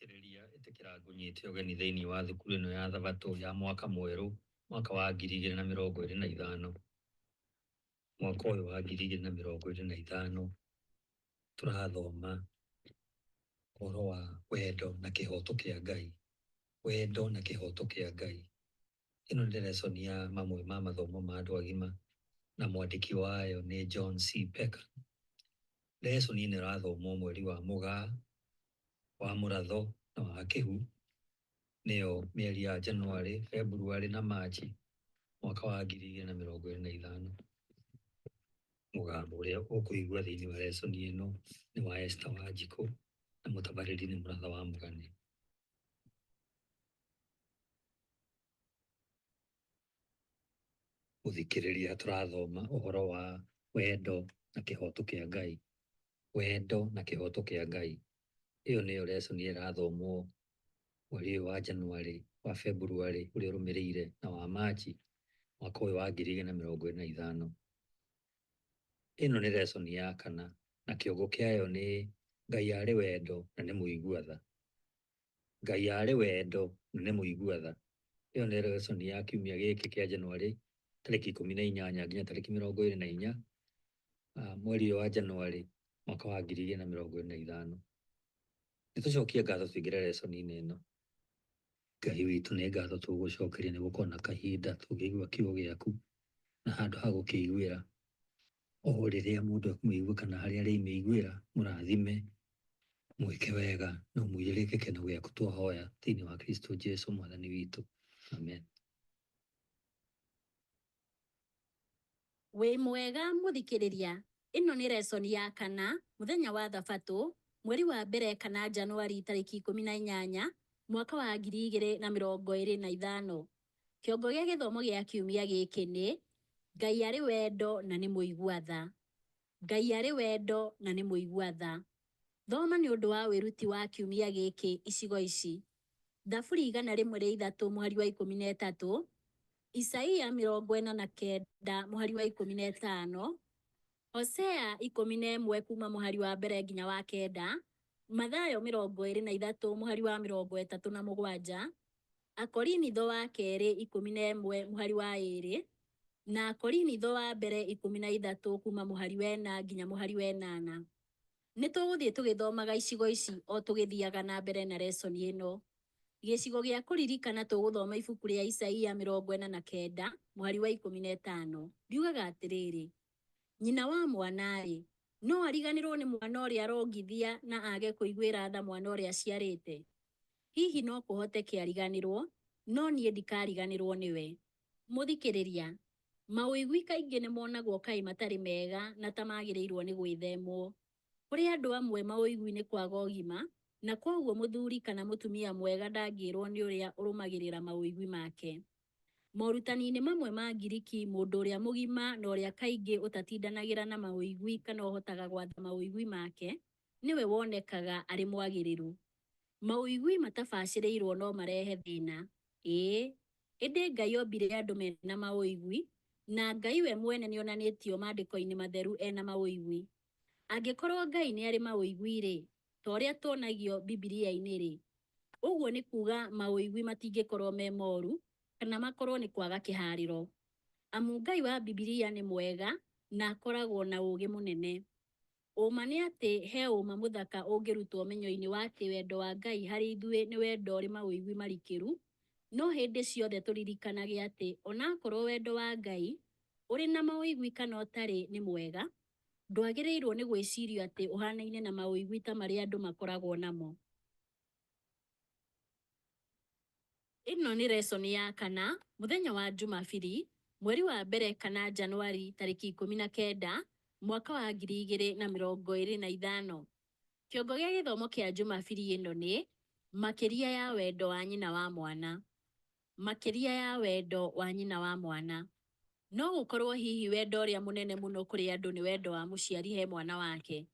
Mũthikĩrĩria ĩtĩkĩra ngũnyite ũgeni thĩinĩ wa thukuru ĩno ya Thabatũ ya mwaka mwerũ, mwaka wa 2025. Mwaka ũyũ wa 2025 tũrathoma ũhoro wa wendo na kĩhoto kĩa Ngai. Wendo na kĩhoto kĩa Ngai. Ĩno nĩ lesson ya mamwe ma mathomo ma andũ agima na mwandĩki wayo nĩ John C. Pecker. Lesson ĩno ĩrathomwo mweri wa Mũgaa, wa Mũratho na wa Kĩhu, nĩyo mĩeri ya Januarĩ, Februarĩ na Machi mwaka wa 2025. Mũgambo ũrĩa ũkũigua thĩinĩ wa lesson ĩno nĩ wa Esther Wanjikũ na mũtabarĩri nĩ Mũratha wa Mũgane. Mũthikĩrĩria tũrathoma ũhoro wa wendo na kĩhoto kĩa Ngai. Wendo na kĩhoto kĩa Ngai. Ĩyo nĩyo lesson ĩrathomwo mweri ũyũ wa Januarĩ, wa Februarĩ ũrĩa ũrũmĩrĩire na wa Machi mwaka ũyũ wa 2025. Ĩno nĩ lesson ya kana na kĩongo kĩayo nĩ Ngai arĩ wendo na nĩ mũigua tha. Ngai arĩ wendo na nĩ mũigua tha. Ĩyo nĩ lesson ya kiumia gĩkĩ kĩa Januarĩ tarĩki 18 nginya tarĩki 24 mweri ũyũ wa Januarĩ mwaka wa 2025. Nĩ tũcokie ngatho tũingĩre lesson-inĩ ĩno. Ngai witũ nĩ ngatho tũgũcokeria nĩ gũkorwo na kahinda tũngĩigua kiugo gĩaku na handũ ha gũkĩiguĩra o rĩrĩa mũndũ ekũmĩigua kana harĩa arĩmĩiguĩra mũrathime mwĩke wega na ũmũiyũrie gĩkeno gĩaku twahoya thĩinĩ wa Kristo Jesu mwathani witũ. Amen. Wĩ mwega mũthikĩrĩria, ĩno nĩ lesson ya kana, mũthenya wa thabatũ, mweri wa mbere kana Januari tarĩki 18, mwaka wa 2025. Kĩongo gĩa gĩthomo gĩa kiumia gĩkĩ nĩ, Ngai arĩ wendo na nĩ mũigua tha. Ngai arĩ wendo na nĩ mũigua tha. Thoma nĩ ũndũ wa wĩruti wa kiumia gĩkĩ icigo ici. Thaburi 103 mũhari wa 13, Isaia 49 mũhari wa 15, Hosea 11 kuma mũhari wa mbere nginya wa kenda, Mathayo 23 mũhari wa 37, Akorinitho wa kerĩ 11 mũhari wa 2, na Akorinitho wa mbere 13 kuma mũhari wa 4 nginya mũhari wa 8. Nĩ tũgũthiĩ tũgĩthomaga icigo ici o tũgĩthiaga na mbere na lesson ĩno. Gĩcigo gĩa kũririkana tũgũthoma ibuku rĩa Isaia 49 mũhari wa 15. Riugaga atĩrĩrĩ, nyina wa mwana-rĩ, no ariganĩrwo nĩ mwana ũrĩa arongithia na age kũiguĩra tha mwana ũrĩa aciarĩte? Hihi no kũhoteke ariganĩrwo, no niĩ ndikariganĩrwo nĩwe. Mũthikĩrĩria, maũigui kaingĩ nĩ monagwo kaĩ matarĩ mega na ta magĩrĩirwo nĩ gwĩthemwo. Kũrĩ andũ amwe maũigui nĩ kwaga ũgima, na kwoguo mũthuri kana mũtumia mwega ndangĩrwo nĩ ũrĩa ũrũmagĩrĩra maũigui make. Morutani-inĩ mamwe ma Ngiriki, mũndũ ũrĩa mũgima na ũrĩa kaingĩ ũtatindanagĩra na maũigui kana ũhotaga gwatha maũigui make, nĩwe wonekaga arĩ mwagĩrĩru. Maũigui matabacĩrĩirwo no marehe thĩna. Ĩĩ, ĩndĩ Ngai ombire andũ mena maũigui, na Ngai we mwene nĩonanĩtio maandĩko-inĩ matheru ena maũigui. Angĩkorwo Ngai nĩ arĩ maũigui-rĩ, ta ũrĩa tuonagio Bibilia-inĩ-rĩ, ũguo nĩ kuuga maũigui matingĩkorwo me moru kana makorwo nĩ kwaga kĩharĩro. Amu Ngai wa Bibilia nĩ mwega na akoragwo na ũũgĩ mũnene. Ũũma nĩ atĩ he ũũma mũthaka ũngĩrutwo ũmenyo-inĩ wa atĩ wendo wa Ngai harĩ ithuĩ nĩ wendo ũrĩ maũigui marikĩru, no hĩndĩ ciothe tũririkanage atĩ onakorwo wendo wa Ngai, ũrĩ na maũigui kana ũtarĩ, nĩ mwega, ndwagĩrĩirwo nĩ gwĩcirio atĩ ũhanaine na maũigui ta marĩa andũ makoragwo namo. Ĩno nĩ lesson ya kana, mũthenya wa Jumabiri, mweri wa mbere kana Januari tarĩki 19, mwaka wa 2025. Kĩongo gĩa gĩthomo kĩa Jumabiri ĩno nĩ, Makĩria ya wendo wa nyina wa mwana. Makĩria ya wendo wa nyina wa mwana. No gũkorwo hihi wendo ũrĩa mũnene mũno kũrĩ andũ nĩ wendo wa mũciari he mwana wake.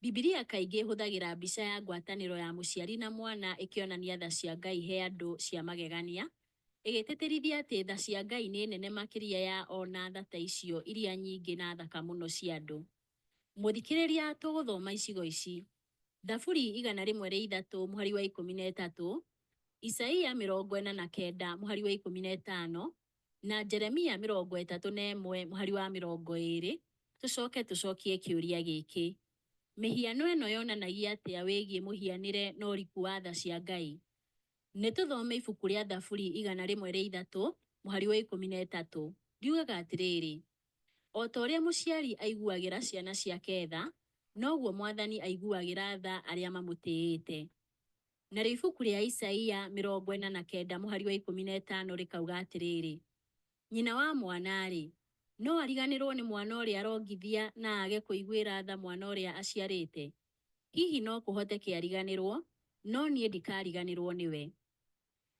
Bibilia kaingĩ ĩhũthagĩra mbica ya ngwatanĩro ya mũciari na mwana ĩkĩonania tha cia Ngai he andũ cia magegania, ĩgĩtĩtĩrithia atĩ tha cia Ngai nĩ nene makĩria ya o na tha ta icio iria nyingĩ na thaka mũno cia andũ. Mũthikĩrĩria, tũgũthoma icigo ici. Thaburi 103 mũhari wa 13, Isaia 49 mũhari wa 15, na Jeremia 31 mũhari wa 20, tũcoke tũcokie kĩũria gĩkĩ. Mĩhiano ĩno yonanagia atĩa wĩgiĩ mũhianĩre na ũriku wa tha cia Ngai? Nĩ tũthome ibuku rĩa Thaburi 103 mũhari wa 13. Riugaga atĩrĩrĩ, o ta ũrĩa mũciari aiguagĩra ciana ciake tha, noguo Mwathani aiguagĩra tha arĩa mamũtĩĩte. Narĩo ibuku rĩa Isaia 49 mũhari wa 15 rĩkauga atĩrĩrĩ, nyina wa mwana-rĩ, no ariganĩrwo nĩ mwana ũrĩa arongithia na aage kũiguĩra tha mwana ũrĩa aciarĩte? Hihi no kũhoteke ariganĩrwo, no niĩ ndikariganĩrwo nĩwe.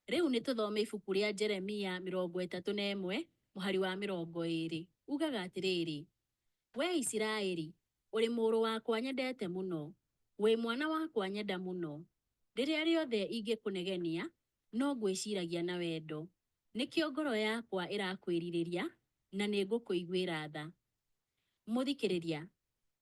Rĩu nĩ tũthome ibuku rĩa Jeremia 31 mũhari wa 20. Ugaga atĩrĩrĩ, wee Isiraeli, ũrĩ mũrũ wakwa nyendete mũno, wĩ mwana wakwa nyenda mũno. Rĩrĩa rĩothe ingĩkũnegenia, no ngwĩciragia na wendo. Nĩkĩo ngoro yakwa ĩrakwĩrirĩria, na nĩ ngũkũiguĩra tha. Mũthikĩrĩria,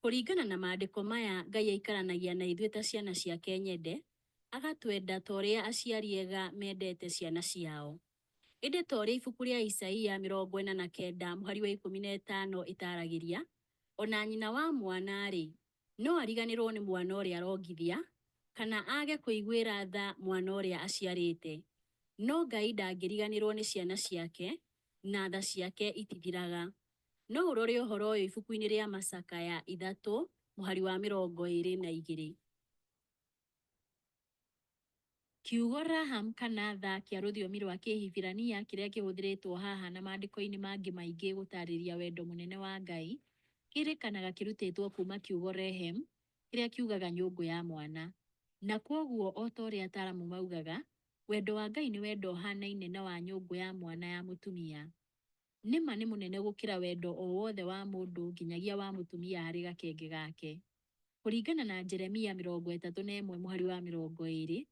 kũringana na maandĩko maya, Ngai aikaranagia na ithuĩ ta ciana ciake nyende, agatwenda ta ũrĩa aciari ega mendete ciana ciao. Ĩndĩ ta ũrĩa ibuku rĩa Isaia 49 mũhari wa 15 ĩtaaragĩria, ona nyina wa mwana-rĩ, no ariganĩrwo nĩ mwana ũrĩa arongithia, kana aage kũiguĩra tha mwana ũrĩa aciarĩte. No Ngai ndangĩriganĩrwo nĩ ciana ciake, na tha ciake itithiraga. No ũrore ũhoro ũyũ ibuku-inĩ rĩa Macakaya 3 mũhari wa 22. Kiugo raham kana tha kĩa rũthiomi rwa Kĩhibirania kĩrĩa kĩhũthĩrĩtwo haha na maandĩko-inĩ mangĩ maingĩ gũtaarĩria wendo mũnene wa Ngai, kĩrĩkanaga kĩrutĩtwo kuuma kiugo rehem, kĩrĩa kiugaga nyũngũ ya mwana. Na kwoguo o ta ũrĩa ataaramu maugaga, wendo wa Ngai nĩ wendo ũhaanaine na wa nyũngũ ya mwana ya mũtumia. Nĩ ma nĩ mũnene gũkĩra wendo o wothe wa mũndũ nginyagia wa mũtumia harĩ gakenge gake. Kũringana na Jeremia 31 mũhari wa 20,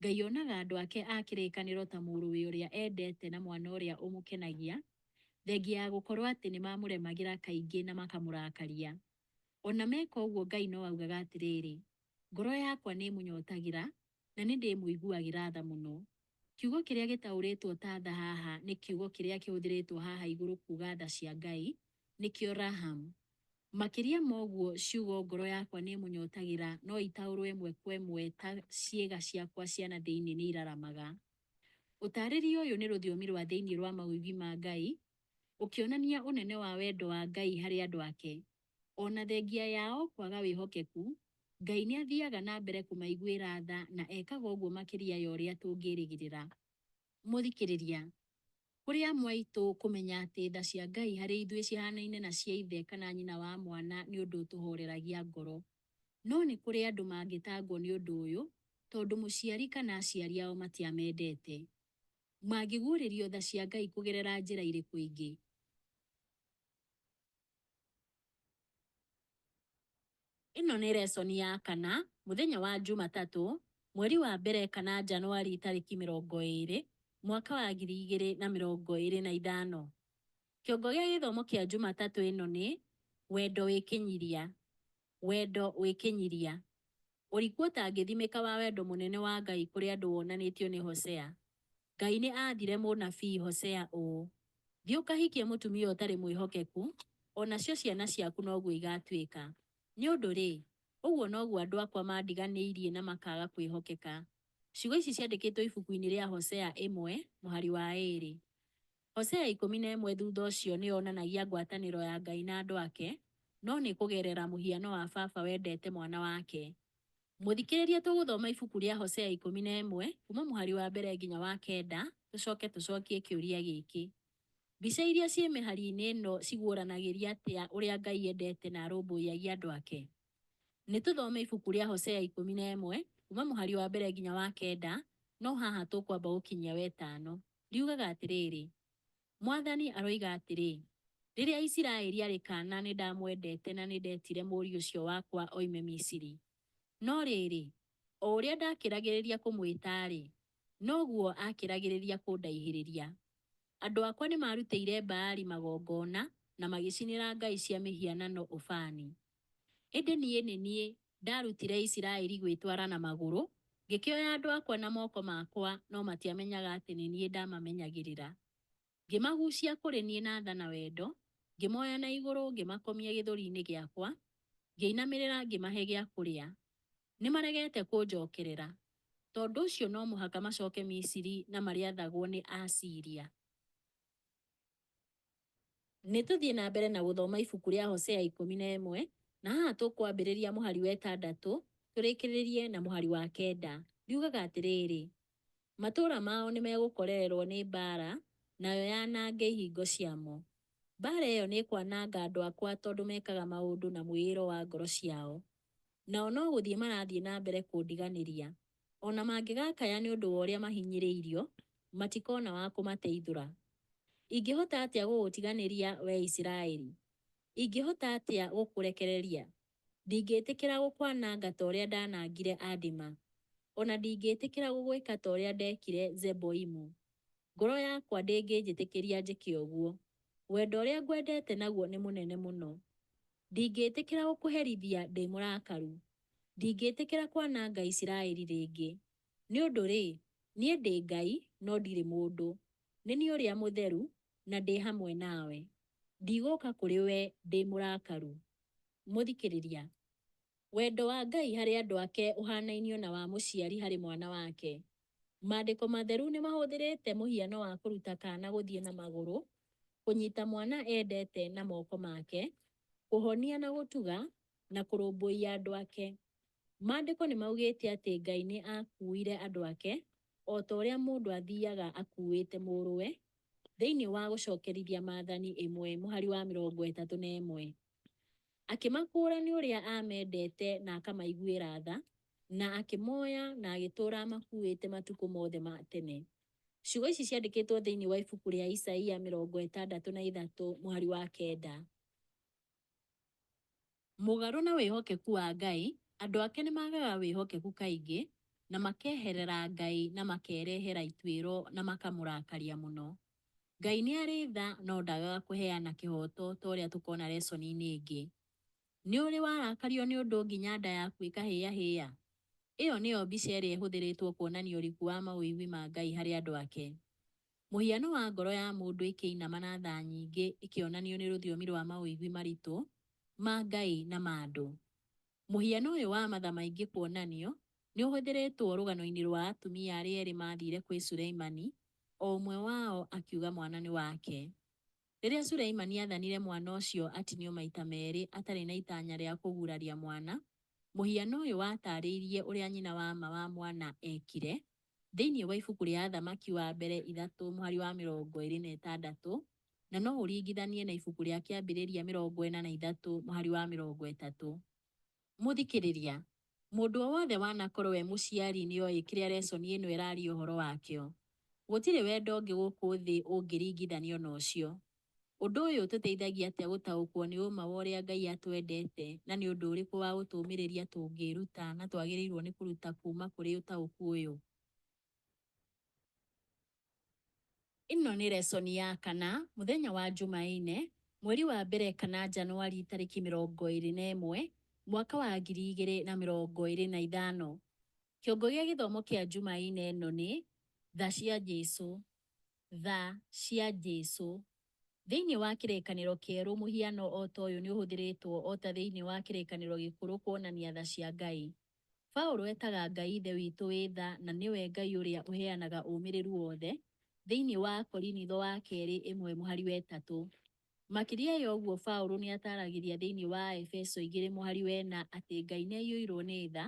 Ngai onaga andũ ake a kĩrĩkanĩro ta mũrũwe ũrĩa endete na mwana ũrĩa ũmũkenagia, thengia ya gũkorwo atĩ nĩ mamũremagĩra kaingĩ na makamũrakaria. Ona meka ũguo Ngai no augaga atĩrĩrĩ, ngoro yakwa nĩ ĩmũnyotagĩra na nĩ ndĩmũiguagĩra tha mũno. Kiugo kĩrĩa gĩtaũrĩtwo ta tha haha nĩ kiugo kĩrĩa kĩhũthĩrĩtwo haha igũrũ kuuga tha cia Ngai, nĩkĩo raham. Makĩria ma ũguo, ciugo ngoro yakwa nĩ ĩmũnyotagĩra no itaũrwo ĩmwe kwa ĩmwe ta ciĩga ciakwa cia na thĩinĩ nĩ iraramaga. Ũtaarĩria ũyũ nĩ rũthiomi rwa thĩinĩ rwa mawĩgwi ma Ngai, ũkĩonania ũnene wa wendo wa Ngai harĩ andũ ake. Ona thengia yao kwaga wĩhokeku, Ngai nĩ athiaga na mbere kũmaiguĩra tha na ekaga ũguo makĩria ya ũrĩa tũngĩrĩgĩrĩra. Mũthikĩrĩria, kũrĩ amwe aitũ kũmenya atĩ tha cia Ngai harĩ ithuĩ cihanaine na cia ithe kana nyina wa mwana nĩ ũndũ ũtũhoreragia ngoro. No nĩ kũrĩ andũ mangĩtangwo nĩ ũndũ ũyũ tondũ mũciari kana aciari ao matiamendete. Mangĩguũrĩrio tha cia Ngai kũgerera njĩra irĩkũ ingĩ? Ĩno nĩ lesson ya kana, mũthenya wa Jumatatũ, mweri wa mbere kana Januari tarĩki 20, mwaka wa 2025. Kĩongo gĩa gĩthomo kĩa Jumatatũ ĩno nĩ wendo wĩ kĩnyiria. Wendo wĩ kĩnyiria. Ũriku ũtangĩthimĩka wa wendo mũnene wa Ngai kũrĩ andũ wonanĩtio nĩ Hosea. Ngai nĩ aathire mũnabii Hosea ũũ, Thiĩ ũkahikie mũtumia ũtarĩ mwĩhokeku, o nacio ciana ciaku noguo igatuĩka. Nĩ ũndũ-rĩ, ũguo noguo andũ akwa mandiganĩirie na makaaga kwĩhokeka. Ciugo ici ciandĩkĩtwo ibuku-inĩ rĩa Hosea 1 mũhari wa 2. Hosea 11 thutha ũcio nĩ yonanagia ngwatanĩro ya Ngai na andũ ake, no nĩ kũgerera mũhiano wa baba wendete mwana wake. Mũthikĩrĩria, tũgũthoma ibuku rĩa Hosea 11 kuma mũhari wa mbere nginya wa kenda, tũcoke tũcokie kĩũria gĩkĩ. Mbica iria ciĩ mĩhari-inĩ ĩno ciguũranagĩria atĩa ũrĩa Ngai endete na arũmbũyagia andũ ake? Nĩ tũthome ibuku rĩa Hosea 11 kuma mũhari wa mbere nginya wa kenda, no haha tũkwamba gũkinyia wetano. Riugaga atĩrĩrĩ, Mwathani aroiga atĩrĩ, rĩrĩa Isiraeli arĩ kaana nĩ ndamwendete na nĩ ndetire mũriũ ũcio wakwa oime Misiri. No rĩrĩ, o ũrĩa ndakĩragĩrĩria kũmwĩta-rĩ, noguo aakĩragĩrĩria kũndaihĩrĩria. Andũ akwa nĩmarutĩire Baali magongona na magĩcinĩra ngai cia mĩhianano ũbani. Ĩndĩ niĩ nĩ niĩ Ndarutire Isiraeli gwĩtwara na magũrũ, ngĩkĩoya andũ akwa na moko makwa, no matiamenyaga atĩ nĩ niĩ ndamamenyagĩrĩra. Ngĩmagucia kũrĩ niĩ na tha na wendo, ngĩmoya na igũrũ ngĩmakomia gĩthũri-inĩ gĩakwa, ngĩinamĩrĩra ngĩmahe gĩa kũrĩa. Nĩmaregete kũnjokerera, tondũ ũcio no mũhaka macoke Misiri na marĩathagwo nĩ Aasiria. Nĩ tũthiĩ na mbere na gũthoma ibuku rĩa Hosea 11, na haha tũkwambĩrĩria mũhari wa ĩtandatũ tũrĩkĩrĩrie na mũhari wa kenda. Riugaga atĩrĩrĩ, matũũra mao nĩmegũkorererwo nĩ mbaara, nayo yanange ihingo ciamo. Mbaara ĩyo nĩĩkwananga andũ akwa tondũ mekaga maũndũ na mwĩĩro wa ngoro ciao. Nao no gũthiĩ marathiĩ na mbere kũndiganĩria. O na mangĩgaakaya nĩ ũndũ wa ũrĩa mahinyĩrĩirio, matikona wa kũmateithũra. Ingĩhota atĩa gũgũtiganĩria, wee Isiraeli? Ingĩhota atĩa gũkũrekereria? Ndingĩĩtĩkĩra gũkwananga ta ũrĩa ndaanangire Adima, o na ndingĩĩtĩkĩra gũgwĩka ta ũrĩa ndeekire Zeboimu. Ngoro yakwa ndĩngĩnjĩtĩkĩria njĩke ũguo. Wendo ũrĩa ngwendete naguo nĩ mũnene mũno. Ndingĩĩtĩkĩra gũkũherithia ndĩ mũrakaru. Ndingĩĩtĩkĩra kwananga Isiraeli rĩngĩ. Nĩ ũndũ-rĩ, niĩ ndĩ Ngai, no ndirĩ mũndũ, nĩ niĩ Ũrĩa Mũtheru, na ndĩ hamwe nawe. Ndigũũka kũrĩ we ndĩ mũrakaru. Mũthikĩrĩria, wendo wa Ngai harĩ andũ ake ũhanainio na wa mũciari harĩ mwana wake. Maandĩko matheru nĩ mahũthĩrĩte mũhiano wa kũruta kaana gũthiĩ na magũrũ, kũnyita mwana endete na moko make, kũhonia na gũtuga, na kũrũmbũiya andũ ake. Maandĩko nĩ maugĩte atĩ Ngai nĩ aakuuire andũ ake o ta ũrĩa mũndũ athiaga akuuĩte mũrũwe, thĩinĩ wa Gũcokerithia Maathani ĩmwe mũhari wa 31. Akĩmakũũra nĩ ũrĩa aamendete na akamaiguĩra tha, na akĩmoya na agĩtũũra amakuuĩte matukũ mothe ma tene. Ciugo ici ciandĩkĩtwo thĩinĩ wa ibuku rĩa Isaia 63 mũhari wa kenda. Mũgarũ na wĩhokeku wa Ngai, andũ ake nĩ magaga wĩhokeku kaingĩ, na makeherera Ngai na makerehera ituĩro na makamũrakaria mũno. Ngai nĩ arĩ tha no ndagaga kũheana kĩhooto ta ũrĩa tũkona lesson-inĩ ĩngĩ. Nĩ ũrĩ warakario nĩ ũndũ nginya nda yaku ĩkahĩahĩa? Ĩyo nĩyo mbica ĩrĩa ĩhũthĩrĩtwo kuonania ũriku wa maũigwi ma Ngai harĩ andũ ake. Mũhiano wa ngoro ya mũndũ ĩkĩinama na tha nyingĩ ĩkĩonanio nĩ rũthiomi rwa maũigwi maritũ ma Ngai na ma andũ. Mũhiano ũyũ wa matha maingĩ kuonanio nĩ ũhũthĩrĩtwo rũgano-inĩ rwa atumia arĩa erĩ maathire kwĩ Suleimani, o ũmwe wao akiuga mwana nĩ wake. Rĩrĩa Suleimani aathanire mwana ũcio atinio maita merĩ atarĩ na itanya rĩa kũguraria mwana, mũhiano ũyũ wataarĩirie ũrĩa nyina wa ma wa mwana eekire, thĩinĩ wa ibuku rĩa Athamaki wa Mbere ithatũ mũhari wa 26, na no ũringithanie na ibuku rĩa Kĩambĩrĩria 43 mũhari wa 30. Mũthikĩrĩria, mũndũ o wothe wanakorwo e mũciari nĩoĩ kĩrĩa lesson ĩno ĩraria ũhoro wakĩo. Gũtirĩ wendo ũngĩ gũkũ thĩ ũngĩringithanio na ũcio. Ũndũ ũyũ ũtũteithagia atĩa gũtaũkwo nĩ ũma wa ũrĩa Ngai atwendete na nĩ ũndũ ũrĩkũ wa gũtũũmĩrĩria tũngĩĩruta na twagĩrĩirwo nĩ kũruta kuuma kũrĩ ũtaũku ũyũ? Ĩno nĩ lesson ya kana, mũthenya wa Jumaine, mweri wa mbere kana Januari tarĩki 21, mwaka wa 2025. Kĩongo gĩa gĩthomo kĩa Jumaine ĩno nĩ, Tha cia Jesu. Tha cia Jesu. Thĩinĩ wa Kĩrĩkanĩro Kĩerũ mũhiano o ta ũyũ nĩ ũhũthĩrĩtwo o ta thĩinĩ wa Kĩrĩkanĩro Gĩkũrũ kuonania tha cia Ngai. Paulo etaga Ngai Ithe witũ wĩ tha na nĩwe Ngai ũrĩa ũheanaga ũmĩrĩru wothe thĩinĩ wa Akorinitho wa kerĩ ĩmwe mũhari wa ĩtatũ. Makĩria ya ũguo Paulo nĩ ataragĩria thĩinĩ wa Aefeso igĩrĩ mũhari wa ĩna atĩ Ngai nĩ aiyũirwo nĩ tha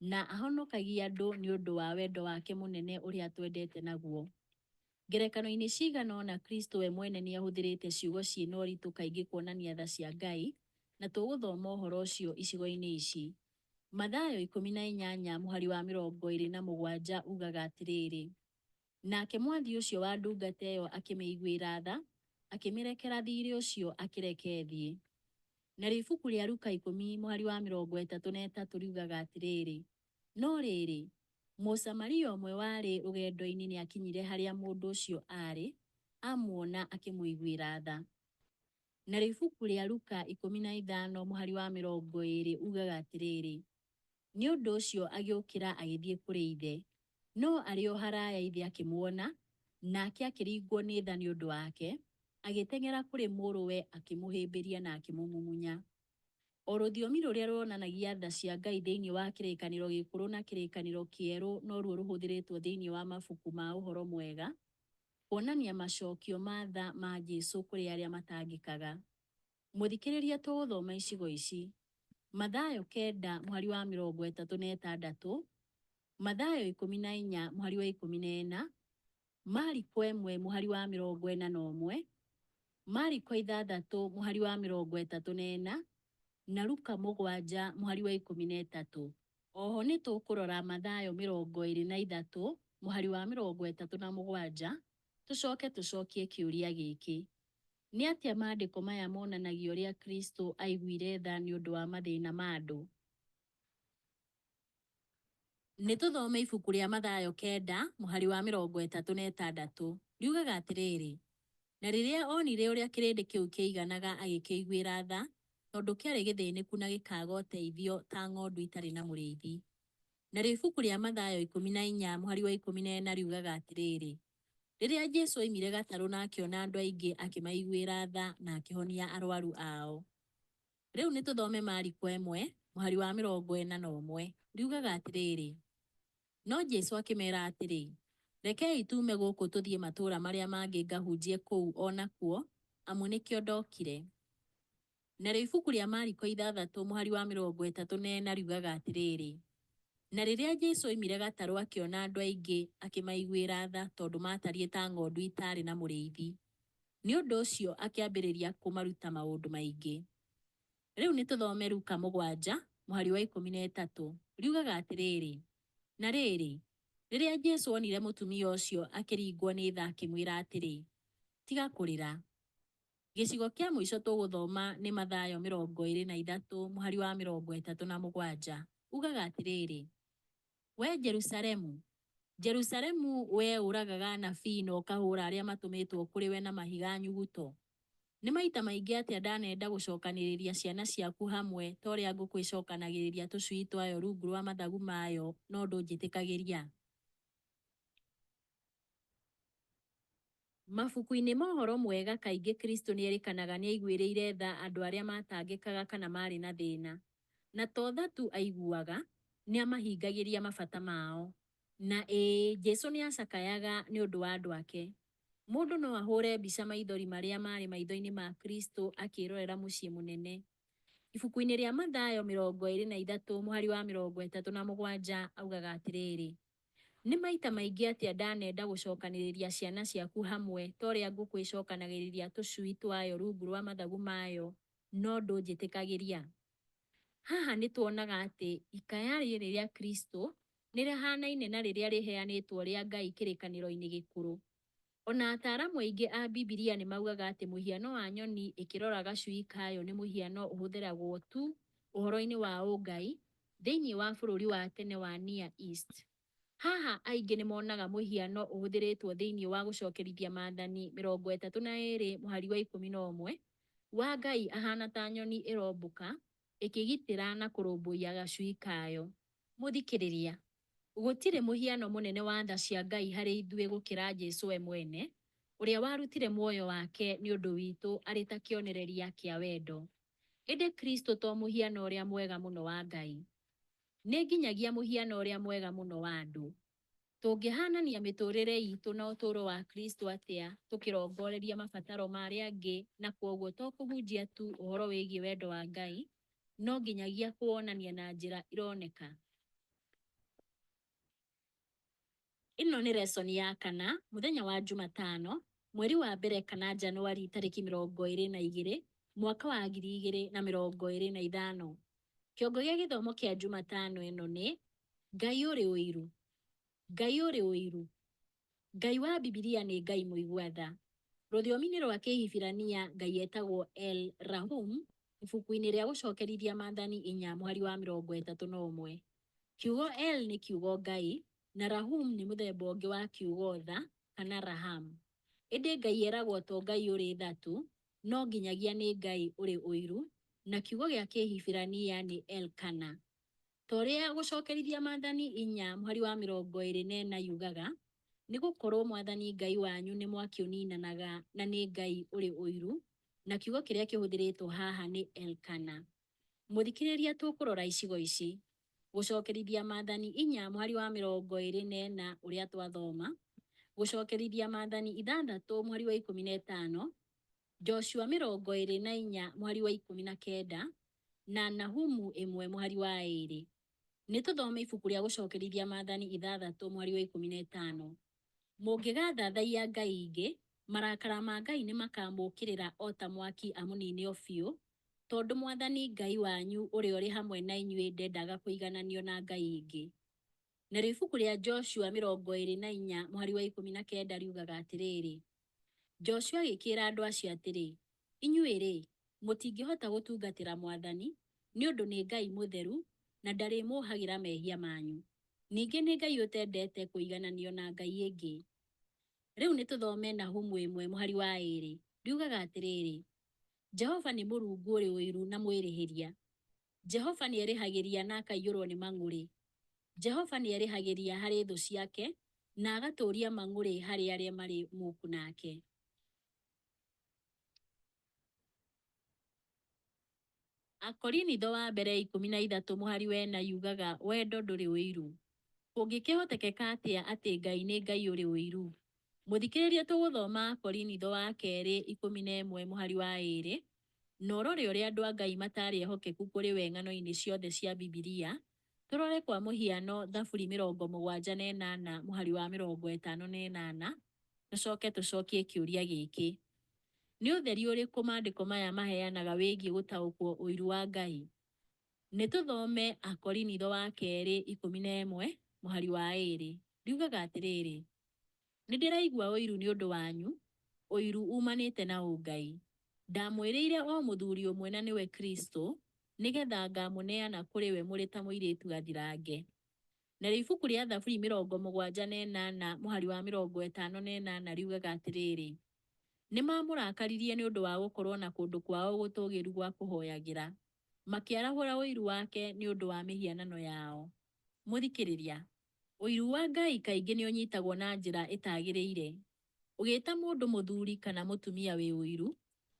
na ahonokagia andũ nĩ ũndũ wa wendo wake mũnene ũrĩa atwendete naguo. Ngerekano-inĩ cigana ũna Kristo we mwene nĩ ahũthĩrĩte ciugo ciĩ na ũritũ kaingĩ kuonania tha cia Ngai, na tũgũthoma ũhoro ũcio icigo-inĩ ici. Mathayo 18 mũhari wa 27 ugaga atĩrĩrĩ, Nake mwathi ũcio wa ndungata ĩyo akĩmĩiguĩra tha, akĩmĩrekera thiirĩ ũcio akĩreke ĩthiĩ. Narĩo ibuku rĩa Luka 10 mũhari wa 33 riugaga atĩrĩrĩ, No rĩrĩ, Mũsamaria ũmwe warĩ rũgendo-inĩ nĩakinyire harĩa mũndũ ũcio aarĩ, amuona akĩmũiguĩra tha. Narĩo ibuku rĩa Luka 15 mũhari wa 20 ugaga atĩrĩrĩ, Nĩ ũndũ ũcio agĩũkĩra agĩthiĩ kũrĩ ithe. No arĩ o haraya ithe akĩmuona, nake akĩringwo nĩ tha nĩ ũndũ wake, agĩteng'era kũrĩ mũrũwe akĩmũhĩmbĩria na akĩmũmumunya. O rũthiomi rũrĩa ruonanagia tha cia Ngai thĩinĩ wa Kĩrĩkanĩro Gĩkũrũ na Kĩrĩkanĩro Kĩerũ noruo rũhũthĩrĩtwo thĩinĩ wa mabuku ma Ũhoro Mwega kuonania macokio ma tha ma Jesu kũrĩ arĩa matangĩkaga. Mũthikĩrĩria tũgũthoma icigo ici: Mathayo kenda mũhari wa 36, Mathayo 14 mũhari wa 14, Mariko 1 mũhari wa 41, Mariko 6 mũhari wa 34, na Luka 7 mũhari wa 13. Oho nĩ tũkũrora Mathayo 23 mũhari wa 37 tũcoke tũcokie kĩũria gĩkĩ: Nĩ atĩa maandĩko maya monanagia ũrĩa Kristo aiguire tha nĩ ũndũ wa mathĩna ma andũ? Nĩ tũthome ibuku rĩa Mathayo kenda mũhari wa 36. Riugaga atĩrĩrĩ, Na rĩrĩa onire ũrĩa kĩrĩndĩ kĩu kĩaiganaga agĩkĩiguĩra tha, tondũ kĩarĩ gĩthĩnĩku na gĩkaaga ũteithio ta ng'ondu itarĩ na mũrĩithi. Narĩo ibuku rĩa Mathayo 14 mũhari wa 14 riugaga atĩrĩrĩ, Rĩrĩa Jesu oimire gatarũ na akĩona andũ aingĩ, akĩmaiguĩra tha na akĩhonia arwaru ao. Rĩu nĩ tũthome Mariko 1 mũhari wa 41. Riugaga atĩrĩrĩ, No Jesu akĩmera atĩrĩ, Rekei tuume gũkũ tũthiĩ matũũra marĩa mangĩ ngahunjie kũu o nakuo, amu nĩkĩo ndokire. Narĩo ibuku rĩa Mariko 6 mũhari wa 34 riugaga atĩrĩrĩ, Na rĩrĩa Jesu oimire gatarũ akĩona andũ aingĩ, akĩmaiguĩra tha, tondũ maatariĩ ta ng'ondu itaarĩ na mũrĩithi. Nĩ ũndũ ũcio akĩambĩrĩria kũmaruta maũndũ maingĩ. Rĩu nĩ tũthome Luka 7 mũhari wa 13. Riugaga atĩrĩrĩ, Na rĩrĩ, rĩrĩa Jesu onire mũtumia ũcio akĩringwo nĩ tha akĩmwĩra atĩrĩ, Tiga kũrĩra. Gĩcigo kĩa mũico tũgũthoma nĩ Mathayo 23 mũhari wa 37. Ugaga atĩrĩrĩ, Wee Jerusalemu, Jerusalemu, wee ũragaga anabii na ũkahũũra arĩa matũmĩtwo kũrĩ we na mahiga nyuguto! Nĩ maita maingĩ atĩa ndanenda gũcokanĩrĩria ciana ciaku hamwe ta ũrĩa ngũkũ ĩcokanagĩrĩria tũcui twayo rungu rwa mathagu mayo, no ndũnjĩtĩkagĩria! Mabuku-inĩ ma Ũhoro Mwega kaingĩ Kristo nĩ erĩkanaga nĩ aiguĩrĩire tha andũ arĩa maatangĩkaga kana maarĩ na thĩna. Na to tha tu aaiguaga, nĩ aamahingagĩria mabata mao. Na ĩĩ, Jesu nĩ aacakayaga nĩ ũndũ wa andũ ake. Mũndũ no ahũũre mbica maithori marĩa maarĩ maitho-inĩ ma Kristo akĩĩrorera mũciĩ mũnene. Ibuku-inĩ rĩa Mathayo 23 mũhari wa 37 augaga atĩrĩrĩ, Nĩ maita maingĩ atĩa ndanenda gũcokanĩrĩria ciana ciaku hamwe ta ũrĩa ngũkũ ĩcokanagĩrĩria tũcui twayo rungu rwa mathagu mayo, no ndũnjĩtĩkagĩria! Haha nĩ tuonaga atĩ ikaya rĩrĩ rĩa Kristo nĩ rĩhaanaine na rĩrĩa rĩheanĩtwo rĩa Ngai Kĩrĩkanĩro-inĩ Gĩkũrũ. O na ataaramu aingĩ a Bibilia nĩ maugaga atĩ mũhiano wa nyoni ĩkĩrora gacui kayo nĩ mũhiano ũhũthĩragwo tu ũhoro-inĩ wa ũngai thĩinĩ wa bũrũri wa tene wa Near East. Haha aingĩ nĩ monaga mũhiano ũhũthĩrĩtwo thĩinĩ wa Gũcokerithia Maathani 32 mũhari wa 11 wa Ngai ahaana ta nyoni ĩrombũka ĩkĩgitĩra na kũrũmbũiya gacui kayo. Mũthikĩrĩria, gũtirĩ mũhiano mũnene wa tha cia Ngai harĩ ithuĩ gũkĩra Jesu we mwene, ũrĩa warutire muoyo wake nĩ ũndũ witũ arĩ ta kĩonereria kĩa wendo. Ĩndĩ Kristo to mũhiano ũrĩa mwega mũno wa Ngai. Nĩ nginyagia mũhiano ũrĩa mwega mũno wa andũ. Tũngĩhaanania mĩtũũrĩre itũ na ũtũũro wa Kristo atĩa tũkĩrongoreria mabataro ma arĩa angĩ na kwoguo to kũhunjia tu ũhoro wĩgiĩ wendo wa Ngai, no nginyagia kũwonania na njĩra ironeka? Ĩno nĩ lesson ya kana, mũthenya wa Jumatano, mweri wa mbere kana Januari tarĩki 22, mwaka wa 2025. Kĩongo gĩa gĩthomo kĩa Jumatano ĩno nĩ Ngai ũrĩ ũiru. Ngai ũrĩ ũiru. Ngai wa Bibilia nĩ Ngai mũigua tha. Rũthiomi-inĩ rwa Kĩhibirania Ngai etagwo El Rahum ibuku-inĩ rĩa Gũcokerithia Maathani 4 mũhari wa 31. Kiugo El nĩ kiugo Ngai, na Rahum nĩ mũthemba ũngĩ wa kiugo tha kana Raham. Ĩndĩ Ngai eragwo to Ngai ũrĩ tha tu, no nginyagia nĩ Ngai ũrĩ ũiru, na kiugo gĩa Kĩhibirania nĩ Elkana. Ta ũrĩa gũcokerithia maathani 4 mũhari wa 24 yugaga, nĩ gũkorwo mwathani Ngai wanyu nĩ mwaki ũninanaga na nĩ Ngai ũrĩ ũiru, na kiugo kĩrĩa kĩhũthĩrĩtwo haha nĩ Elkana. Mũthikĩrĩria tũkũrora icigo ici. Gũcokerithia maathani 4 mũhari wa 24 ũrĩa twathoma, gũcokerithia maathani 6 mũhari wa 15, Joshua 24 mũhari wa 19, na Nahumu 1 mũhari wa 2. Nĩ tũthome ibuku rĩa gũcokerithia maathani 6 mũhari wa 15. Mũngĩgathathaiya ngai ingĩ, marakara ma Ngai nĩ makamũũkĩrĩra o ta mwaki amũniine o biũ, tondũ mwathani Ngai wanyu ũrĩa ũrĩ hamwe na inyuĩ ndendaga kũigananio na ngai ingĩ. Narĩo ibuku rĩa Joshua 24 mũhari wa 19 riugaga atĩrĩrĩ, Joshua agĩkĩĩra andũ acio atĩrĩ, inyuĩ-rĩ, mũtingĩhota gũtungatĩra mwathani, nĩ ũndũ nĩ Ngai mũtheru, na ndarĩmũhagĩra mehia manyu. Ningĩ nĩ Ngai ũtendete kũigananio na ngai ĩngĩ. Rĩu nĩ tũthome Nahumu 1 mũhari wa 2. Riugaga atĩrĩrĩ, Jehova nĩ Mũrungu ũrĩ ũiru na mwĩrĩhĩria. Jehova nĩ erĩhagĩria na akaiyũrwo nĩ mang'ũrĩ. Jehova nĩ erĩhagĩria harĩ thũ ciake na agatũũria mang'ũrĩ harĩ arĩa marĩ muku nake. Akorinitho wa mbere 13 mũhari wa 4 yugaga wendo ndũrĩ ũiru. Kũngĩkĩhotekeka atĩa atĩ Ngai nĩ Ngai ũrĩ ũiru? Mũthikĩrĩria tũgũthoma Akorinitho wa kerĩ 11 mũhari wa 2, na ũrore ũrĩa andũ a Ngai matarĩ ehokeku kũrĩ we ng'ano-inĩ ciothe cia Bibilia. Tũrore kwa mũhiano Thaburi 78 mũhari wa 58, tũcoke tũcokie kĩũria gĩkĩ. Nĩ ũtheri ũrĩkũ maandĩko maya maheanaga wĩgiĩ gũtaũkwo ũiru wa Ngai? Nĩ tũthome Akorinitho wa kerĩ 11 mũhari wa 2. Riugaga atĩrĩrĩ, nĩ ndĩraigua ũiru nĩ ũndũ wanyu, ũiru umanĩte na ũngai. Ndamwĩrĩire o mũthuri ũmwe na nĩwe Kristo, nĩgetha ngamũneana kũrĩ we mũrĩ ta mũirĩtu gathirange. Narĩo ibuku rĩa Thaburi 78 mũhari wa 58 riugaga atĩrĩrĩ, nĩ mamũrakaririe nĩ ũndũ wa gũkorwo na kũndũ kwao gũtũũgĩru gwa kũhoyagĩra, makĩarahũra ũiru wake nĩ ũndũ wa mĩhianano yao. Mũthikĩrĩria, ũiru wa Ngai kaingĩ nĩ ũnyitagwo na njĩra ĩtagĩrĩire. Ũgĩta mũndũ mũthuri kana mũtumia wĩ ũiru,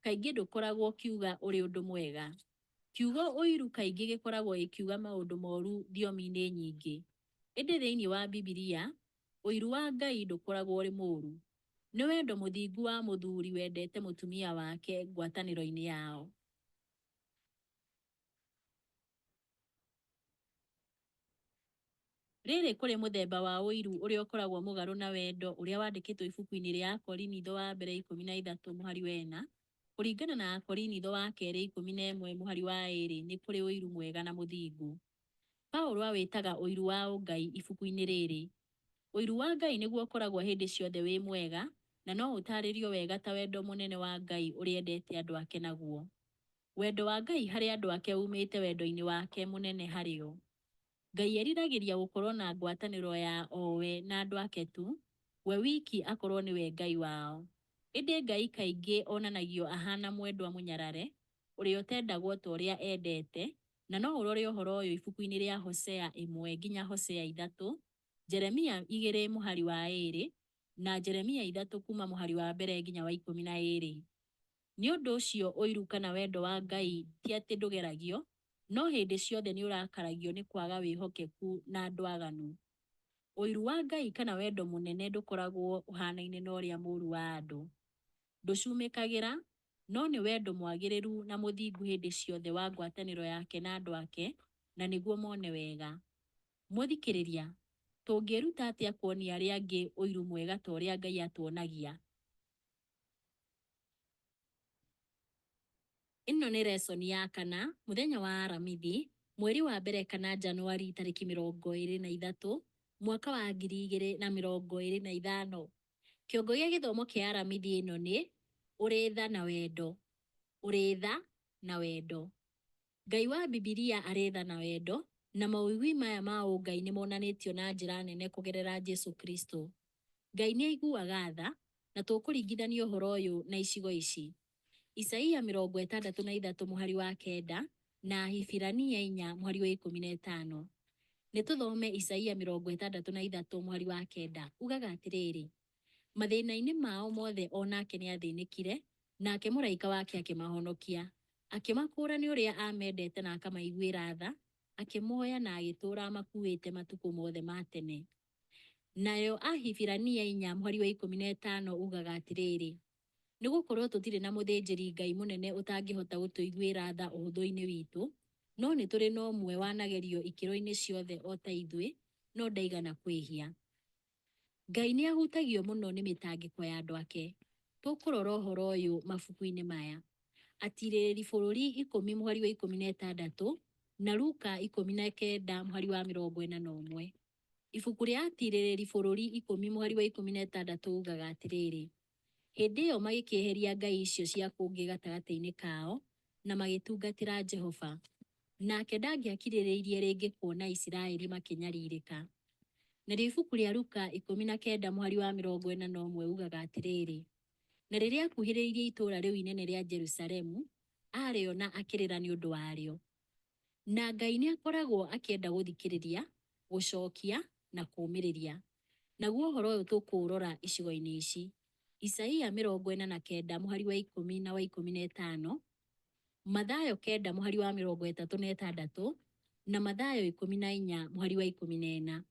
kaingĩ ndũkoragwo ũkiuga ũrĩ ũndũ mwega. Kiugo ũiru kaingĩ gĩkoragwo gĩkiuga maũndũ moru thiomi-inĩ nyingĩ. Ĩndĩ thĩinĩ wa Bibilia, ũiru wa Ngai ndũkoragwo ũrĩ mũũru. Nĩ wendo mũthingu wa mũthuri wendete mũtumia wake ngwatanĩro-inĩ yao. Rĩrĩ kũrĩ mũthemba wa ũiru ũrĩa ũkoragwo mũgarũ na wendo ũrĩa wandĩkĩtwo ibuku-inĩ rĩa Akorinitho wa mbere 13 mũhari wa 4, kũringana na Akorinitho wa kerĩ 11 mũhari wa 2 nĩ kũrĩ ũiru mwega na mũthingu. Paulo awĩtaga ũiru wa ũngai ibuku-inĩ rĩrĩ. Ũiru wa Ngai nĩguo ũkoragwo hĩndĩ ciothe wĩ mwega na no ũtaarĩrio wega ta wendo mũnene wa Ngai ũrĩa endete andũ ake naguo. Wendo wa Ngai harĩ andũ ake umĩte wendo-inĩ wake mũnene harĩ o. Ngai eriragĩria gũkorwo na ngwatanĩro ya o we na andũ ake tu, we wiki akorwo nĩwe Ngai wao. Ĩndĩ Ngai kaingĩ onanagio ahana mwendwa mũnyarare, ũrĩa ũtendagwo ta ũrĩa endete, na no ũrore ũhoro ũyũ ibuku-inĩ rĩa Hosea 1 nginya Hosea 3, Jeremia 2 mũhari wa 2, na Jeremia 3 kuma mũhari wa mbere nginya wa 12. Nĩ ũndũ ũcio ũiru kana wendo wa Ngai ti atĩ ndũgeragio, no hĩndĩ ciothe nĩ ũrakaragio nĩ kwaga wĩhokeku na andũ aganu. Ũiru wa Ngai kana wendo mũnene ndũkoragwo ũhanaine na ũrĩa mũũru wa andũ. Ndũcumĩkagĩra, no nĩ wendo mwagĩrĩru na mũthingu hĩndĩ ciothe wa ngwatanĩro yake na andũ ake, na nĩguo mone wega. Mũthikĩrĩria, tũngĩĩruta atĩa kuonia arĩa angĩ ũiru mwega ta ũrĩa Ngai atuonagia? Ĩno nĩ lesson ya kana, mũthenya wa Aramithi, mweri wa mbere kana Januari tarĩki 23, mwaka wa 2025. Kĩongo gĩa gĩthomo kĩa Aramithi ĩno nĩ ũrĩ tha na wendo. Ũrĩ tha na wendo. Ngai wa Bibilia arĩ tha na wendo, na mawĩgwi maya ma ũngai nĩ monanĩtio na njĩra nene kũgerera Jesu Kristo. Ngai nĩ aiguaga tha, na tũkũringithania ũhoro ũyũ na icigo ici. Isaia 63 mũhari wa 9 na Ahibirania 4 mũhari wa 15. Nĩ tũthome Isaia 63 mũhari wa 9, ugaga atĩrĩrĩ, mathĩna-inĩ mao mothe o nake nĩ athĩnĩkire, nake mũraika wake akĩmahonokia. Akĩmakũũra nĩ ũrĩa aamendete na akamaiguĩra tha, akĩmoya na agĩtũũra amakuuĩte matukũ mothe ma tene. Nayo Ahibirania 4 mũhari wa 15 ugaga atĩrĩrĩ, nĩ gũkorwo tũtirĩ na mũthĩnjĩri Ngai mũnene ũtangĩhota gũtũiguĩra tha ũhũthũ-inĩ witũ, no nĩ tũrĩ na ũmwe wanagerio ikĩro-inĩ ciothe o ta ithuĩ, no ndaigana kwĩhia. Ngai nĩ ahutagio mũno nĩ mĩtangĩko ya andũ ake. Tũkũrora ũhoro ũyũ mabuku-inĩ maya: Atirĩrĩri bũrũri 10 mũhari wa 16 na Luka 19 mũhari wa 41. Ibuku rĩa Atirĩrĩri bũrũri 10 mũhari wa 16 ugaga atĩrĩrĩ, hĩndĩ ĩyo magĩkĩeheria ngai icio cia kũngĩ gatagatĩ-inĩ kao, na magĩtungatĩra Jehova. Nake ndangĩakirĩrĩirie rĩngĩ kuona Isiraeli makĩnyarirĩka. Narĩo ibuku rĩa Luka 19 mũhari wa 41 ugaga atĩrĩrĩ, na rĩrĩa akuhĩrĩirie itũũra rĩu inene rĩa Jerusalemu, aarĩona akĩrĩra nĩ ũndũ warĩo. Na Ngai nĩ akoragwo akĩenda gũthikĩrĩria, gũcokia na kũũmĩrĩria. Naguo ũhoro ũyũ tũkũũrora icigo-inĩ ici: Isaia 49 mũhari wa 10 na wa 15, Mathayo 9 mũhari wa 36 na Mathayo 14 mũhari wa 14.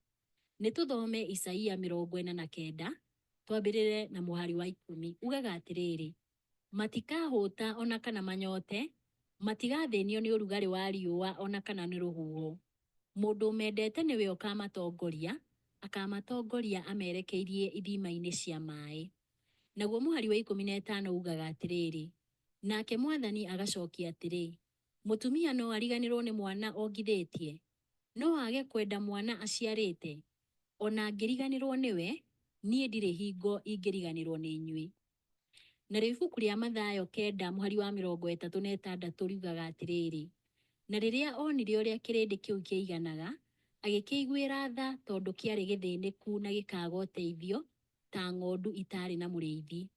Nĩ tũthome Isaia 49 twambĩrĩre na mũhari wa 10. Ugaga atĩrĩrĩ, matikahũta ona kana manyote, matigathĩnio nĩ ũrugarĩ wa riũa ona kana nĩ rũhuho. Mũndũ ũmendete nĩwe ũkamatongoria, akamatongoria amerekeirie ithima-inĩ cia maĩ. Naguo mũhari wa 15 ugaga atĩrĩrĩ, nake Mwathani agacokia atĩrĩ, mũtumia no ariganĩrwo nĩ mwana ongithĩtie? No age kwenda mwana aciarĩte? Ona angĩriganĩrwo nĩwe, niĩ ndirĩ hingo ingĩriganĩrwo nĩ inyuĩ. Narĩo ibuku rĩa Mathayo 9 mũhari wa 36 riugaga atĩrĩrĩ, na rĩrĩa onire ũrĩa kĩrĩndĩ kĩu kĩaiganaga, agĩkĩiguĩra tha tondũ kĩarĩ gĩthĩnĩku na gĩkaaga ũteithio, ta ng'ondu itaarĩ na mũrĩithi.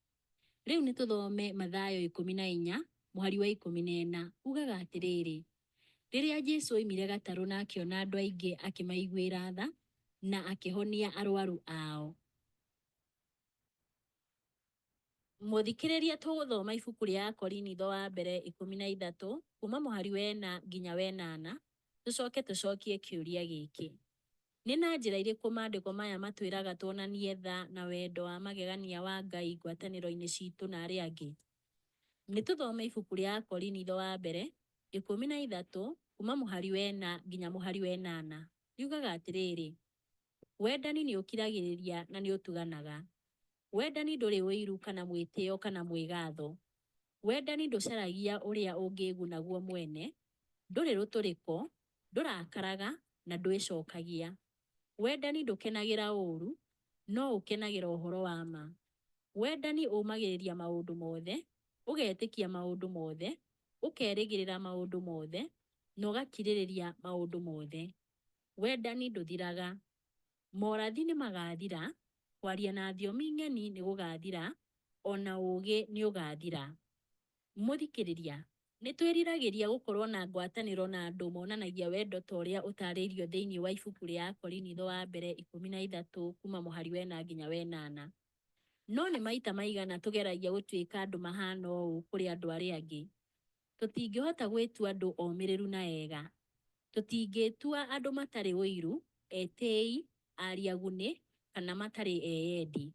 Rĩu nĩ tũthome Mathayo 14 mũhari wa 14, ugaga atĩrĩrĩ, rĩrĩa Jesu oimire gatarũ na akĩona andũ aingĩ akĩmaiguĩra tha na akĩhonia arwaru ao. Mũthikĩrĩria, tũgũthoma ibuku rĩa Akorinitho wa mbere 13 kuma mũhari wa 4 nginya wa 8, tũcoke tũcokie kĩũria gĩkĩ: Nĩ na njĩra irĩkũ maandĩko maya matwĩraga tuonanie tha na wendo wa magegania wa Ngai ngwatanĩro-inĩ citũ na arĩa angĩ? Nĩ tũthome ibuku rĩa Akorinitho wa mbere 13 kuma mũhari wa 4 nginya mũhari wa 8. Riugaga atĩrĩrĩ, wendani nĩ ũkiragĩrĩria na nĩ ũtuganaga. Wendani ndũrĩ ũiru kana mwĩtĩo kana mwĩgatho. Wendani ndũcaragia ũrĩa ũngĩĩguna guo mwene, ndũrĩ rũtũrĩko, ndũrakaraga na ndwĩcokagia. Wendani ndũkenagĩra ũũru, no ũkenagĩra ũhoro wa ma. Wendani ũmagĩrĩria maũndũ mothe, ũgetĩkia maũndũ mothe, ũkerĩgĩrĩra maũndũ mothe, na ũgakirĩrĩria maũndũ mothe. Wendani ndũthiraga. Morathi nĩ magathira, kwaria na thiomi ng'eni nĩ gũgathira, ona ũũgĩ nĩ ũgaathira. Mũthikĩrĩria, nĩ twĩriragĩria gũkorwo na ngwatanĩro na andũ monanagia wendo ta ũrĩa ũtaarĩirio thĩinĩ wa ibuku rĩa Akorinitho wa mbere 13 kuma mũhari wa 4 nginya wa 8. No nĩ maita maigana tũgeragia gũtuĩka andũ mahana ũũ kũrĩ andũ arĩa angĩ? Tũtingĩhota gwĩtua andũ omĩrĩru na ega. Tũtingĩĩtua andũ matarĩ ũiru, etĩĩi, aria gunĩ, kana matarĩ eyendi.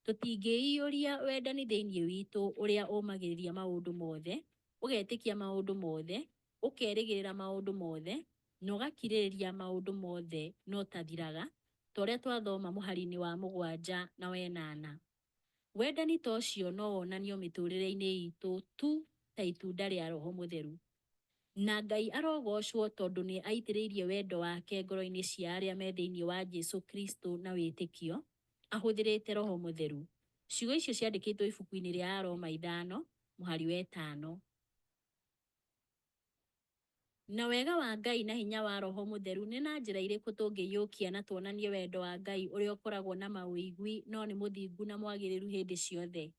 Tũtingĩiyũria wendani thĩinĩ witũ ũrĩa ũmagĩrĩria maũndũ mothe, ũgetĩkia maũndũ mothe, ũkerĩgĩrĩra maũndũ mothe, na ũgakirĩrĩria maũndũ mothe na ũtathiraga, ta ũrĩa twathoma mũhari-inĩ wa 7 na wa 8. Wendani ta ũcio no wonanio mĩtũũrĩre-inĩ itũ tu ta itunda rĩa Roho Mũtheru. Na Ngai arogocwo tondũ nĩ aitĩrĩirie wendo wake ngoro-inĩ cia arĩa me thĩinĩ wa Jesu Kristo na wĩtĩkio, ahũthĩrĩte Roho Mũtheru. Ciugo icio ciandĩkĩtwo ibuku-inĩ rĩa Aroma 5 mũhari wa 5. Na wega wa Ngai na hinya wa Roho Mũtheru, nĩ na njĩra irĩkũ tũngĩiyũkia na tuonanie wendo wa Ngai ũrĩa ũkoragwo na mawĩgwi no nĩ mũthingu na mwagĩrĩru hĩndĩ ciothe?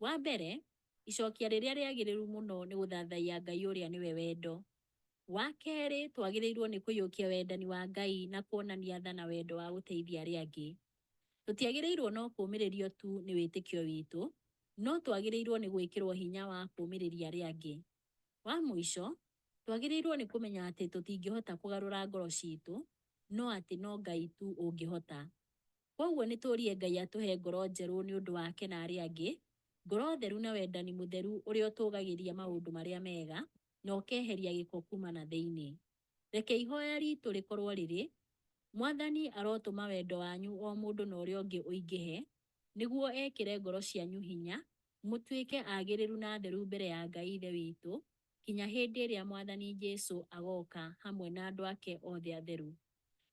Wa mbere, icokia rĩrĩa rĩagĩrĩru mũno nĩ gũthathaiya Ngai ũrĩa nĩwe wendo. Wa kerĩ, twagĩrĩirwo nĩ kũiyũkia wendani wa Ngai na kuonania tha na wendo wa gũteithia arĩa angĩ. Tũtiagĩrĩirwo no kũũmĩrĩrio tu nĩ wĩtĩkio witũ, no twagĩrĩirwo nĩ gwĩkĩrwo hinya wa kũũmĩrĩria arĩa angĩ. Wa mũico, twagĩrĩirwo nĩ kũmenya atĩ tũtingĩhota kũgarũra ngoro citũ, no atĩ no Ngai tu ũngĩhota. Kwoguo nĩ tũrie Ngai atũhe ngoro njerũ nĩ ũndũ wake na arĩa angĩ, ngoro theru na wendani mũtheru ũrĩa ũtũgagĩria maũndũ marĩa mega na ũkeheria gĩko kuma na thĩinĩ. Reke ihoya ritũ rĩkorwo rĩrĩ, Mwathani arotũma wendo wanyu o mũndũ na ũrĩa ũngĩ ũingĩhe, nĩguo ekĩre ngoro cianyu hinya, mũtuĩke agĩrĩru na atheru mbere ya Ngai Ithe witũ, kinya hĩndĩ ĩrĩa Mwathani Jesu agoka hamwe na andũ ake othe atheru.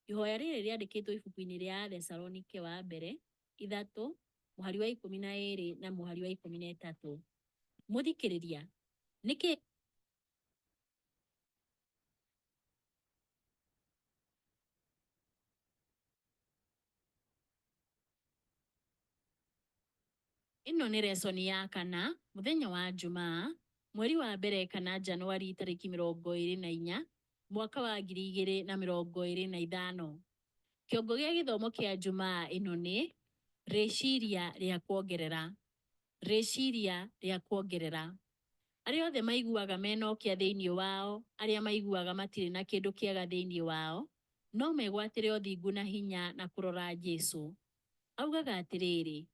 Ihoya rĩrĩ rĩandĩkĩtwo ibuku-inĩ rĩa Athesalonike wa mbere 3 mũhari wa 12 na mũhari wa 13. Mũthikĩrĩria, nĩkĩ Ĩno nĩ resoni ya kana, mũthenya wa Njumaa, mweri wa mbere kana Januari tarĩki 24, mwaka wa 2025. Kĩongo gĩa gĩthomo kĩa Njumaa ĩno nĩ rĩciria rĩa kuongerera. Rĩciria rĩa kuongerera. Arĩa othe maiguaga mena ũkĩa thĩinĩ wao, arĩa maiguaga matirĩ na kĩndũ kĩega thĩinĩ wao, no megwatĩre ũthingu na hinya na kũrora Jesu. Augaga atĩrĩrĩ,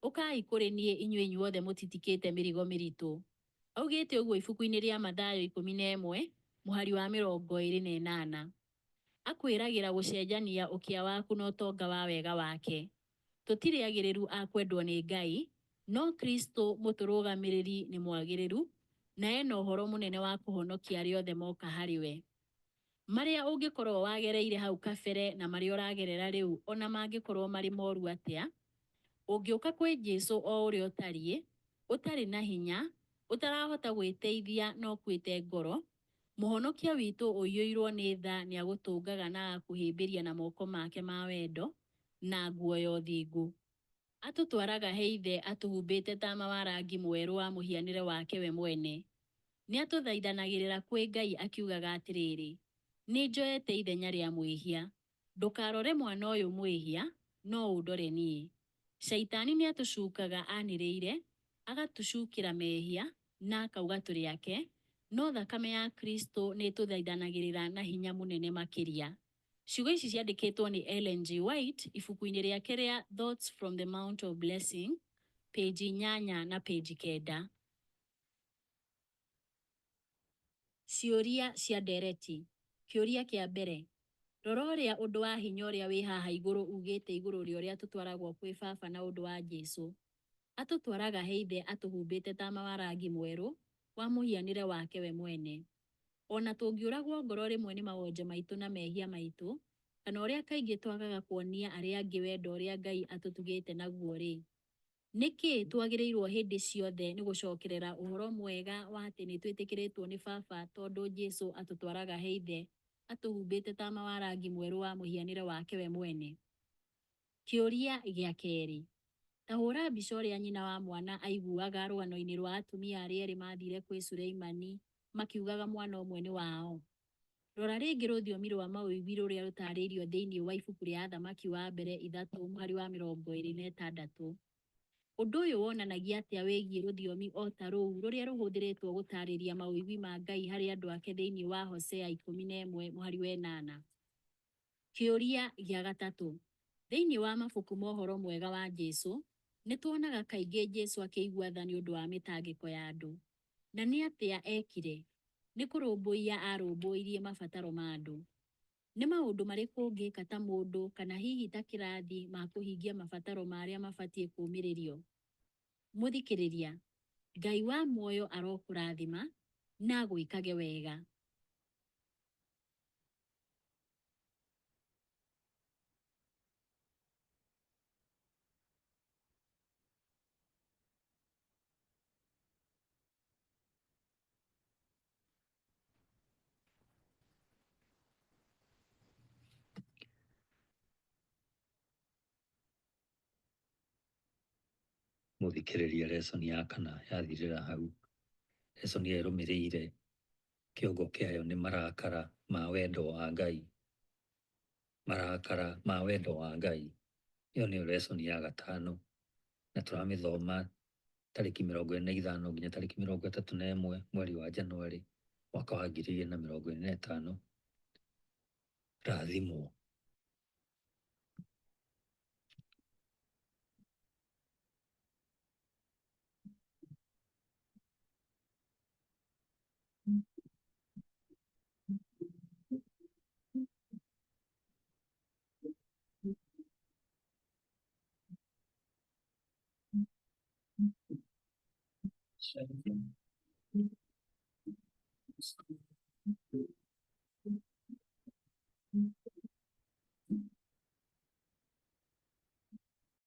ũkai kũrĩ niĩ inyuĩ inyuothe mũtitikĩte mĩrigo mĩritũ. Augĩte ũguo ibuku-inĩ rĩa Mathayo 11 mũhari wa 28. Akwĩragĩra gũcenjania ũkĩa waku na ũtonga wa wega wake. Tũtirĩ agĩrĩru a kwendwo nĩ Ngai, no Kristo mũtũrũgamĩrĩri nĩ mwagĩrĩru na ena ũhoro mũnene wa kũhonokia arĩa othe moka harĩ we. Marĩa ũngĩkorwo wagereire hau kabere na marĩa ũragerera rĩu ona mangĩkorwo marĩ moru atĩa, ũngĩũka kwĩ Jesu o ũrĩa ũtariĩ, ũtarĩ na hinya, ũtarahota gwĩteithia na ũkuĩte ngoro, Mũhonokia witũ ũiyũirwo nĩ tha nĩagũtũngaga na agakũhĩmbĩria na moko make ma wendo na nguo ya ũthingu. Atũtwaraga he Ithe atũhumbĩte tama wa rangi mwerũ wa mũhianĩre wake we mwene. Nĩatũthaithanagĩrĩra kwĩ Ngai akiugaga atĩrĩrĩ, nĩnjoete ithenya rĩa mwĩhia. Ndũkarore mwana ũyũ mwĩhia, no ũndore niĩ. Shaitani nĩatũcukaga anĩrĩire, agatũcukĩra mehia na akauga tũrĩ ake, no thakame ya Kristo nĩĩtũthaithanagĩrĩra na hinya mũnene makĩria. Ciugo ici ciandĩkĩtwo nĩ Ellen G. White ibuku-inĩ rĩake rĩa Thoughts from the Mount of Blessing, page 8 na page 9. Ciũria cia ndereti. Kĩũria kĩa mbere. Rora ũrĩa ũndũ wa hinya ũrĩa wĩ haha igũrũ ugĩte igũrũ rĩa ũrĩa tũtwaragwo kwĩ Baba na ũndũ wa Jesu. Atũtwaraga he Ithe atũhumbĩte tama wa rangi mwerũ wa mũhianĩre wake we mwene. Ona tũngĩũragwo ngoro rĩmwe nĩ mawonje maitũ na mehia maitũ, kana ũrĩa kaingĩ twagaga kuonia arĩa angĩ wendo ũrĩa Ngai atũtugĩte naguo-rĩ, nĩkĩ twagĩrĩirwo hĩndĩ ciothe nĩ gũcokerera ũhoro mwega wa atĩ nĩ twĩtĩkĩrĩtwo nĩ Baba tondũ Jesu atũtwaraga he Ithe atũhumbĩte tama wa rangi mwerũ wa mũhianĩre wake we mwene? Kĩũria gĩa kerĩ. Ta hũra mbica ũrĩa nyina wa mwana aiguaga rũgano-inĩ rwa atumia arĩa erĩ mathire kwĩ Suleimani makiugaga mwana ũmwe nĩ wao. Rora rĩngĩ rũthiomi rwa maũigwi rũrĩa rũtarĩirio thĩinĩ wa ibuku rĩa Athamaki wa mbere 3 mũhari wa 26. Ũndũ ũyũ wonanagia atĩa wĩgiĩ rũthiomi o ta rũu rũrĩa rũhũthĩrĩtwo gũtaarĩria maũigwi ma Ngai harĩ andũ ake thĩinĩ wa Hosea 11 mũhari wa 8? Kĩũria gĩa gatatũ. Thĩinĩ wa mabuku ma ũhoro mwega wa Jesu, nĩ tuonaga kaingĩ Jesu akĩigua tha nĩ ũndũ wa mĩtangĩko ya andũ. Na nĩ atĩa ekire? Nĩ kũrũmbũiya aarũmbũirie mabataro ma andũ. Nĩ maũndũ marĩkũ ũngĩka ta mũndũ kana hihi ta kĩrathi ma kũhingia mabataro ma arĩa mabatiĩ kũũmĩrĩrio? Mũthikĩrĩria, Ngai wa muoyo arokũrathima na agwĩkage wega. Mũthikĩrĩria lesson ya kana yathirĩra hau. Lesson ĩyo ĩrũmĩrĩire Kĩongo kĩayo nĩ marakara ma wendo wa Ngai. Marakara ma wendo wa Ngai. Ĩyo nĩyo lesson ya gatano na tũramĩthoma tarĩki 25 nginya tarĩki 31 mweri wa Januarĩ mwaka wa 2025. Rathimwo.